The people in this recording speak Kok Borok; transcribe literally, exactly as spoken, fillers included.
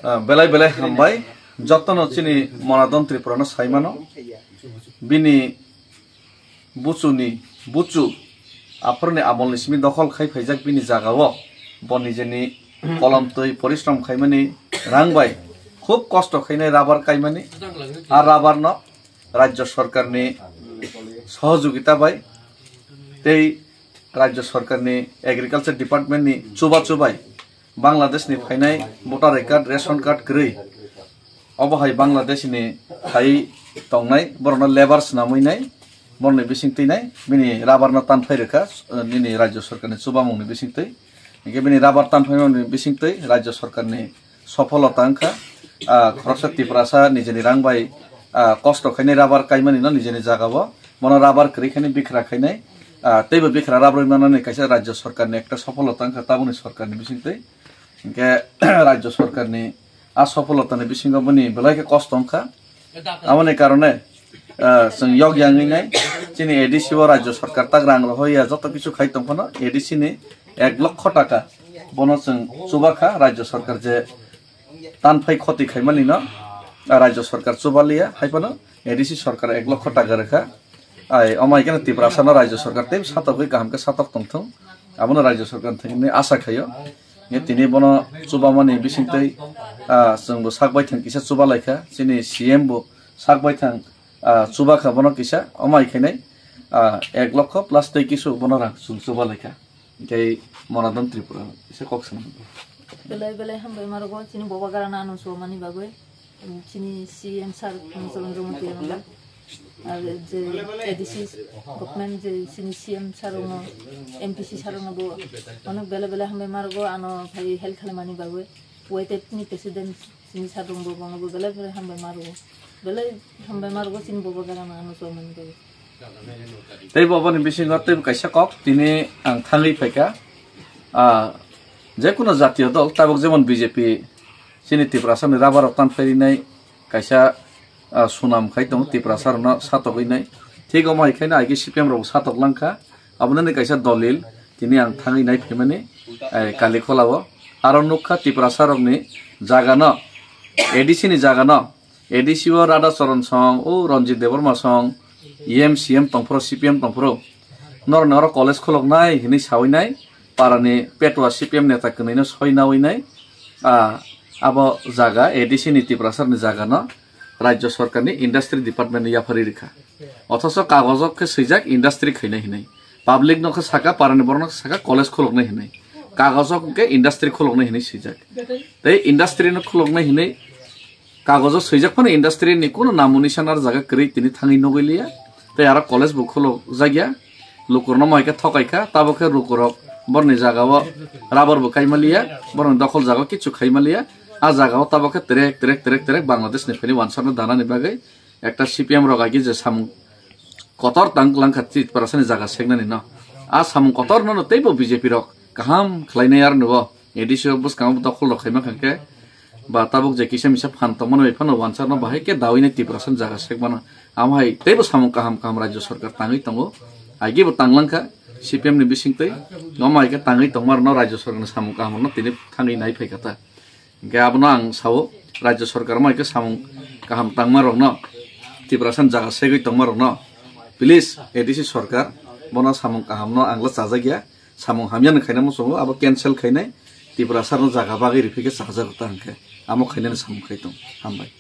Ah, belai belai hambai. Jotono chini Monadon Tripura no saimano. Bini buchuni buchu aphorni amolni simi dokhol khai phaijak bini jagao bo nijeni kolom twi porishrom khaimani rang bai khub kosto khainai rubber kaimani. A rubber no Rajya Sorkarni sohojogita bai tei Rajya Sorkarni Agriculture Departmentni chubachu bai Bangladeshni phainai voter I card, ration card kwrwi. Obo hai Bangladeshni phai tongnai, borokno labour swnamwi nai, borokni bising twi nai, bini rubber no tanphai rwkha, eh, nini Rajya Sorkarni chubamungni bising twi. Hinkhe bini rubber tanphaimani bising twi Rajya Sorkarni sopholota wngkha. Ah, khoroksa Tiprasa nijeni rang bai, ah, kosto khainai rubber kaimani no nijeni jagao. Bono rubber kwrwi khainai bikra khainai. Ah, teibo bikra rubber manani kaisa Rajya Sorkarni ekta sopholota wngkha tabukni sorkarni bisingtwi. Hinkhe Rajya Sorkarni a sopholotani bisingo boni belai khe kosto wngkha. Aboni karone, ah, chwng yok yangwi nai chini A D C o Rajya Sorkar tak rang rohoi ya joto kichu khai tongphano A D C ni ek lokho taka bono chwng chubakha Rajya Sorkar je tanphai khoti khaimani no, ah, Rajya Sorkar chubaliya, hai phano A D C Sorkar ek lokho taka rwkha. Ai, omo hai kheno Tiprasa no Rajya Sorkar tei satokgwi kaham khe satok tongthung. Abono Rajya Sorkar thangwi asa khaio. Nge tini bono chubamani bisingtwi, ah, chwngbo sak baithang kisa chuba laikha. Chini C M bo sak baithang, ah, chubakha bono kisa. Omo hai khainai, ah, ek lokho plus tei kisu bono rang chwng chuba laikha. Tei Monadon Tripura, isa kok sana. Belai belai hambai marogo chini boba garana ano chubamani bagwi. Chini C M sir Phanasarang Jamatia rokno, ar je A D C government je chini C M sir rokno, M P C sir rokno bo onek belai belai hambai marogo ano phai help khlaimani bagwi. Y T F ni president chini sir rokno bo bono bo belai belai hambai marogo. Belai hambai marogo chini boba garana ano chubamani bagwi. Tei bo boni bisingo tei kaisa kok tini ang thangwi phaikha. Ah, je kono jatiyo dol, tabuk jemon B J P chini Tiprasa ni rubber rok tan phairinai kaisa, ah, sunam khai tongo Tiprasa rokno satokwi nai. Thik omo hai khaino agi C P M rok satok langkha. Abono ni kaisa dolil tini ang thangwi nai phaimani, eh, Kalikhola o. Aro nukha Tiprasa rokni jagano, A D C ni jagano, A D C o Radha Charan song, o Ranjit Debbarma song, E M C M tongphuru, C P M tongphuru. Norokni oro college khuloknai hinwi sawi nai, parani petua C P M neta kwnwi no soi nawi nai. Ah, abo jaga A D C ni Tiprasa ni jaga no Rajya Sorkar ni Industry Department ni yapharwi rikha. Othoso kagojo khe swijak industry khainai hinwi. Public no khe saka, parani borok no khe saka college khuloknai hinwi. Kagojo khe industry khuloknai hinwi swijak. Tei industry no khuloknai hinwi kagojo swijak phano industry ni kuno namo nisan ar jaga kwrwi tini thangwi nugwi liya. Tei aro college bo khulokjak ya. Lukurokno mohai khe thokai kha, tabo khe lukurok borni jagao rubber bo kaima liya, borni dokhol jagao kichu khaima liya. A jagao tabo khe terek, terek, terek, terek Bangladesh ni phaini wansarno danani bagwi ekta C P M rok agi je samung kotor tang langkha Tiprasani jaga seknani no. A samung kotor no teibo B J P rok kaham khlainai ar nugo. A D C o bwskango dokhol rok khaima khankhe ba tabuk je kisa misa phan tongmani bai phano wansarno bahai khe dawini Tiprasani jaga sekmano. Amo hai teibo samung kaham kaham Rajya Sorkar tangwi tongo. Agi bo tanglangkha C P M ni bisingtwi. Omo hai khe tangwi tongmarno Rajya Sorkarni samung kaham rokno tini thangwi nai phaikha ta. Hinkhe abono ang sao, Rajya Sorkar omo hai khe samung kaham tangmarokno Tiprasani jaga segwi tongmarokno, please, A D C Sorkar, bono samung kahamno angla chajakya, samung hamyano khaina muchungo, abo cancel khainai, Tiprasano jaga bagwi riphi khe chajago ta hinkhe, amo khainani samung khai tong, hambai.